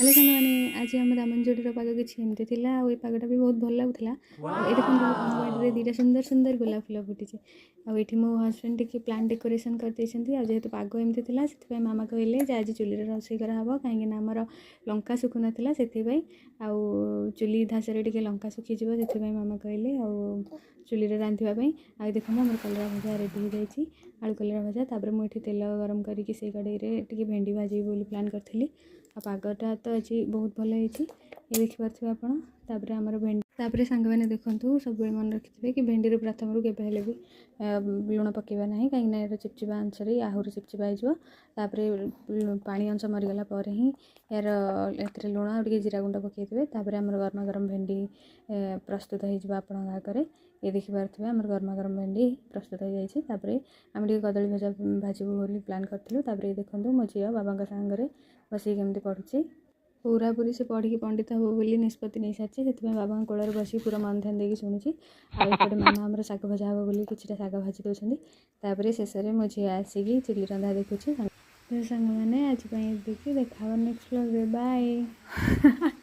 Hello ସାଙ୍ଗମାନେ, ଆଜି ଆମ ଦାମନଯୋଡ଼ିର ପାଗ କିଛି ଏମିତି ଥିଲା ଆଉ ଏ ପାଗଟା ବି ବହୁତ ଭଲ ଲାଗୁଥିଲା। ଆଉ ଏ ଦେଖନ୍ତୁ, ଆମ ବାଡ଼ିରେ ଦୁଇଟା ସୁନ୍ଦର ସୁନ୍ଦର ଗୋଲାପ ଫୁଲ ଫୁଟିଛି। ଆଉ ଏଠି ମୋ ହଜବେଣ୍ଡ ଟିକେ ପ୍ଲାଣ୍ଟ ଡେକୋରେସନ୍ କରିଦେଇଛନ୍ତି। ଆଉ ଯେହେତୁ ପାଗ ଏମିତି ଥିଲା, ସେଥିପାଇଁ ମାମା କହିଲେ ଯେ ଆଜି ଚୁଲିରେ ରୋଷେଇ କରାହେବ, କାହିଁକିନା ଆମର ଲଙ୍କା ଶୁଖୁନଥିଲା ସେଥିପାଇଁ। ଆଉ ଚୁଲି ଧାସରେ ଟିକେ ଲଙ୍କା ଶୁଖିଯିବ, ସେଥିପାଇଁ ମାମା କହିଲେ ଆଉ ଚୁଲିରେ ରାନ୍ଧିବା ପାଇଁ। ଆଉ ଦେଖନ୍ତୁ, ଆମର କଲରା ଭଜା ରେଡ଼ି ହେଇଯାଇଛି, ଆଳୁ କଲରା ଭଜା। ତାପରେ ମୁଁ ଏଠି ତେଲ ଗରମ କରିକି ସେଇ କଡ଼େଇରେ ଟିକେ ଭେଣ୍ଡି ଭାଜିବି ବୋଲି ପ୍ଲାନ୍ କରିଥିଲି। ଆଉ ପାଗଟା ତ ଆଜି ବହୁତ ଭଲ ହେଇଛି, ଏ ଦେଖିପାରୁଥିବେ ଆପଣ। ତାପରେ ଆମର ଭେଣ୍ଡି, ତାପରେ ସାଙ୍ଗମାନେ ଦେଖନ୍ତୁ, ସବୁବେଳେ ମନେ ରଖିଥିବେ କି ଭେଣ୍ଡିରେ ପ୍ରଥମରୁ କେବେ ହେଲେ ବି ଲୁଣ ପକାଇବା ନାହିଁ, କାହିଁକିନା ଏହାର ଚିପଚିପା ଅଂଶରେ ଆହୁରି ଚିପଚିପା ହେଇଯିବ। ତାପରେ ପାଣି ଅଂଶ ମରିଗଲା ପରେ ହିଁ ଏହାର ଏଥିରେ ଲୁଣ ଆଉ ଟିକେ ଜିରା ଗୁଣ୍ଡ ପକାଇଦେବେ। ତାପରେ ଆମର ଗରମା ଗରମ ଭେଣ୍ଡି ପ୍ରସ୍ତୁତ ହେଇଯିବ ଆପଣଙ୍କ ଆଗରେ। ଏ ଦେଖିପାରୁଥିବେ, ଆମର ଗରମା ଗରମ ଭେଣ୍ଡି ପ୍ରସ୍ତୁତ ହେଇଯାଇଛି। ତାପରେ ଆମେ ଟିକେ କଦଳୀ ଭଜା ଭାଜିବୁ ବୋଲି ପ୍ଲାନ୍ କରିଥିଲୁ। ତାପରେ ଦେଖନ୍ତୁ, ମୋ ଝିଅ ବାବାଙ୍କ ସାଙ୍ଗରେ ବସିକି କେମିତି ପଢ଼ୁଛି। ପୁରାପୁରି ସେ ପଢ଼ିକି ପଣ୍ଡିତ ହେବ ବୋଲି ନିଷ୍ପତ୍ତି ନେଇସାରିଛି, ସେଥିପାଇଁ ବାବାଙ୍କ କୋଳରେ ବସିକି ପୁରା ମନ ଧ୍ୟାନ ଦେଇକି ଶୁଣୁଛି। ଆଉ ଏପଟେ ମାମା ଆମର ଶାଗ ଭଜା ହେବ ବୋଲି କିଛିଟା ଶାଗ ଭାଜି ଦେଉଛନ୍ତି। ତାପରେ ଶେଷରେ ମୋ ଝିଅ ଆସିକି ଚୁଲି ରନ୍ଧା ଦେଖୁଛି। ତ ସାଙ୍ଗମାନେ, ଆଜି ପାଇଁ ଏତିକି। ଦେଖା ହେବ ନେକ୍ସଟ ବ୍ଲଗ୍ରେ। ବାଏ।